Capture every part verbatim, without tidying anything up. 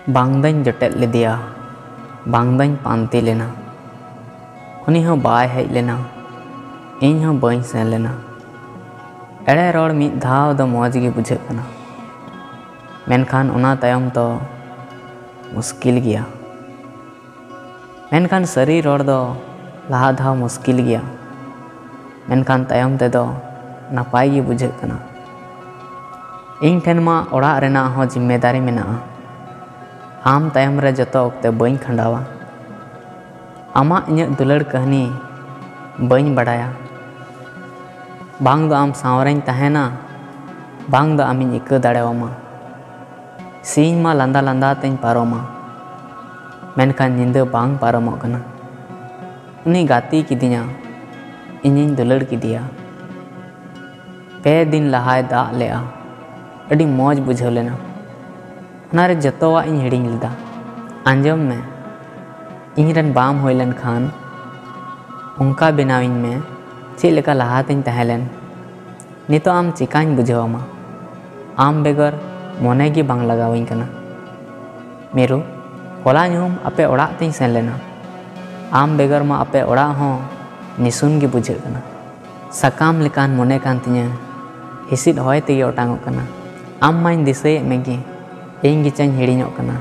ᱵᱟᱝ ᱫᱚᱧ ᱡᱚᱴᱮᱫ ᱞᱮᱫᱮᱭᱟ, ᱵᱟᱝ ᱫᱚᱧ ᱯᱟᱱᱛᱮ ᱞᱮᱱᱟ᱾ ᱩᱱᱤ ᱦᱚᱸ ᱵᱟᱭ ᱦᱮᱡ ᱞᱮᱱᱟ, ᱤᱧ ᱦᱚᱸ ᱵᱟᱹᱧ ᱥᱮᱱ ᱞᱮᱱᱟ᱾ ᱮᱲᱮ ᱨᱚᱲ ᱢᱤᱫ ᱫᱷᱟᱣ ᱫᱚ ᱢᱚᱡᱽ ᱜᱮ ᱵᱩᱡᱷᱟᱹᱜ ᱠᱟᱱᱟ, ᱢᱮᱱᱠᱷᱟᱱ ᱚᱱᱟ ᱛᱟᱭᱚᱢ ᱫᱚ ᱢᱩᱥᱠᱤᱞ ᱜᱮᱭᱟ᱾ ᱢᱮᱱᱠᱷᱟᱱ ᱥᱟᱹᱨᱤ ᱨᱚᱲ ᱫᱚ ᱞᱟᱦᱟ ᱫᱷᱟᱣ ᱢᱩᱥᱠᱤᱞ ᱜᱮᱭᱟ, ᱢᱮᱱᱠᱷᱟᱱ ᱛᱟᱭᱚᱢ ᱛᱮᱫᱚ ᱱᱟᱯᱟᱭ ᱜᱮ ᱵᱩᱡᱷᱟᱹᱜ ᱠᱟᱱᱟ᱾ ᱤᱧ ᱴᱷᱮᱱ ᱢᱟ ᱚᱲᱟᱜ ᱨᱮᱱᱟᱜ ᱦᱚᱸ ᱡᱤᱢᱢᱮᱫᱟᱨᱤ ᱢᱮᱱᱟᱜᱼᱟ᱾ ᱟᱢ ᱛᱟᱭᱚᱢ ᱨᱮ ᱡᱚᱛᱚ ᱚᱠᱛᱮ ᱵᱟᱹᱧ ᱠᱷᱟᱸᱰᱟᱣᱟ᱾ ᱟᱢᱟᱜ ᱤᱧᱟᱹᱜ ᱫᱩᱞᱟᱹᱲ ᱠᱟᱹᱦᱱᱤ ᱵᱟᱹᱧ ᱵᱟᱰᱟᱭᱟ᱾ ᱵᱟᱝ ᱫᱚ ᱟᱢ ᱥᱟᱶ ᱨᱮᱧ ᱛᱟᱦᱮᱱᱟ, ᱵᱟᱝ ᱫᱚ ᱟᱢᱤᱧ ᱤᱠᱟᱹ ᱫᱟᱲᱮᱣᱟᱢᱟ᱾ ᱥᱤᱧ ᱢᱟ ᱞᱟᱸᱫᱟ ᱞᱟᱸᱫᱟ ᱛᱮᱧ ᱯᱟᱨᱚᱢᱟ, ᱢᱮᱱᱠᱷᱟᱱ ᱧᱤᱫᱟᱹ ᱵᱟᱝ ᱯᱟᱨᱚᱢᱚᱜ ᱠᱟᱱᱟ᱾ ᱩᱱᱤ ᱜᱟᱛᱮ ᱠᱤᱫᱤᱧᱟ, ᱤᱧᱤᱧ ᱫᱩᱞᱟᱹᱲ ᱠᱮᱫᱮᱭᱟ᱾ ᱯᱮ ᱫᱤᱱ ᱞᱟᱦᱟᱭ ᱫᱟᱜ ᱞᱮᱜᱼᱟ, ᱟᱹᱰᱤ ᱢᱚᱡᱽ ᱵᱩᱡᱷᱟᱹᱣ ᱞᱮᱱᱟ᱾ ᱚᱱᱟᱨᱮ ᱡᱚᱛᱚᱣᱟᱜ ᱤᱧ ᱦᱤᱲᱤᱧ ᱞᱮᱫᱟ᱾ ᱟᱸᱡᱚᱢ ᱢᱮ, ᱤᱧ ᱨᱮᱱ ᱵᱟᱢ ᱦᱩᱭ ᱞᱮᱱᱠᱷᱟᱱ ᱚᱱᱠᱟ ᱵᱮᱱᱟᱣᱤᱧ ᱢᱮ, ᱪᱮᱫ ᱞᱮᱠᱟ ᱞᱟᱦᱟᱛᱤᱧ ᱛᱟᱦᱮᱸ ᱞᱮᱱ᱾ ᱱᱤᱛᱚᱜ ᱟᱢ ᱪᱮᱠᱟᱧ ᱵᱩᱡᱷᱟᱹᱣ ᱟᱢᱟ? ᱟᱢ ᱵᱮᱜᱚᱨ ᱢᱚᱱᱮ ᱜᱮ ᱵᱟᱝ ᱞᱟᱜᱟᱣᱟᱹᱧ ᱠᱟᱱᱟ᱾ ᱢᱤᱨᱩ, ᱦᱚᱞᱟ ᱧᱩᱦᱩᱢ ᱟᱯᱮ ᱚᱲᱟᱜ ᱛᱤᱧ ᱥᱮᱱ ᱞᱮᱱᱟ᱾ ᱟᱢ ᱵᱮᱜᱚᱨ ᱢᱟ ᱟᱯᱮ ᱚᱲᱟᱜ ᱦᱚᱸ ᱱᱤᱥᱩᱱ ᱜᱮ ᱵᱩᱡᱷᱟᱹᱜ ᱠᱟᱱᱟ᱾ ᱥᱟᱠᱟᱢ ᱞᱮᱠᱟᱱ ᱢᱚᱱᱮ ᱠᱟᱱ ᱛᱤᱧᱟᱹ, ᱦᱤᱸᱥᱤᱫ ᱦᱚᱭ ᱛᱮᱜᱮ ᱚᱴᱟᱝᱚᱜ ᱠᱟᱱᱟ᱾ ᱟᱢ ᱢᱟᱧ ᱫᱤᱥᱟᱹᱭᱮᱫ ᱢᱮᱜᱮ, ᱤᱧ ᱜᱮᱪᱚᱧ ᱦᱤᱲᱤᱧᱚᱜ ᱠᱟᱱᱟ᱾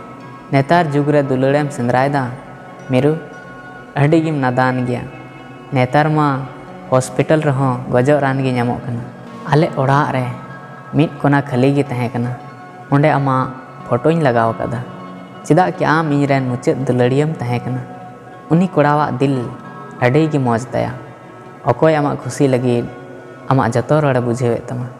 ᱱᱮᱛᱟᱨ ᱡᱩᱜᱽ ᱨᱮ ᱫᱩᱞᱟᱹᱲᱮᱢ ᱥᱮᱸᱫᱽᱨᱟᱭᱮᱫᱟ? ᱢᱤᱨᱩ, ᱟᱹᱰᱤ ᱜᱮᱢ ᱱᱟᱫᱟᱱ ᱜᱮᱭᱟ᱾ ᱱᱮᱛᱟᱨ ᱢᱟ ᱦᱚᱥᱯᱤᱴᱟᱞ ᱨᱮᱦᱚᱸ ᱜᱚᱡᱚᱜ ᱨᱟᱱ ᱜᱮ ᱧᱟᱢᱚᱜ ᱠᱟᱱᱟ᱾ ᱟᱞᱮ ᱚᱲᱟᱜ ᱨᱮ ᱢᱤᱫ ᱠᱚᱱᱟ ᱠᱷᱟᱹᱞᱤ ᱜᱮ ᱛᱟᱦᱮᱸ ᱠᱟᱱᱟ, ᱚᱸᱰᱮ ᱟᱢᱟᱜ ᱯᱷᱳᱴᱳᱧ ᱞᱟᱜᱟᱣ ᱟᱠᱟᱫᱟ᱾ ᱪᱮᱫᱟᱜ ᱠᱤ ᱟᱢ ᱤᱧ ᱨᱮᱱ ᱢᱩᱪᱟᱹᱫ ᱫᱩᱞᱟᱹᱲᱤᱭᱟᱹᱢ ᱛᱟᱦᱮᱸ ᱠᱟᱱᱟ᱾ ᱩᱱᱤ ᱠᱚᱲᱟᱣᱟᱜ ᱫᱤᱞ ᱟᱹᱰᱤ ᱜᱮ ᱢᱚᱡᱽ ᱛᱟᱭᱟ᱾ ᱚᱠᱚᱭ ᱟᱢᱟᱜ ᱠᱷᱩᱥᱤ ᱞᱟᱹᱜᱤᱫ ᱟᱢᱟᱜ ᱡᱚᱛᱚ ᱨᱚᱲᱮ ᱵᱩᱡᱷᱟᱹᱣᱮᱫ ᱛᱟᱢᱟ᱾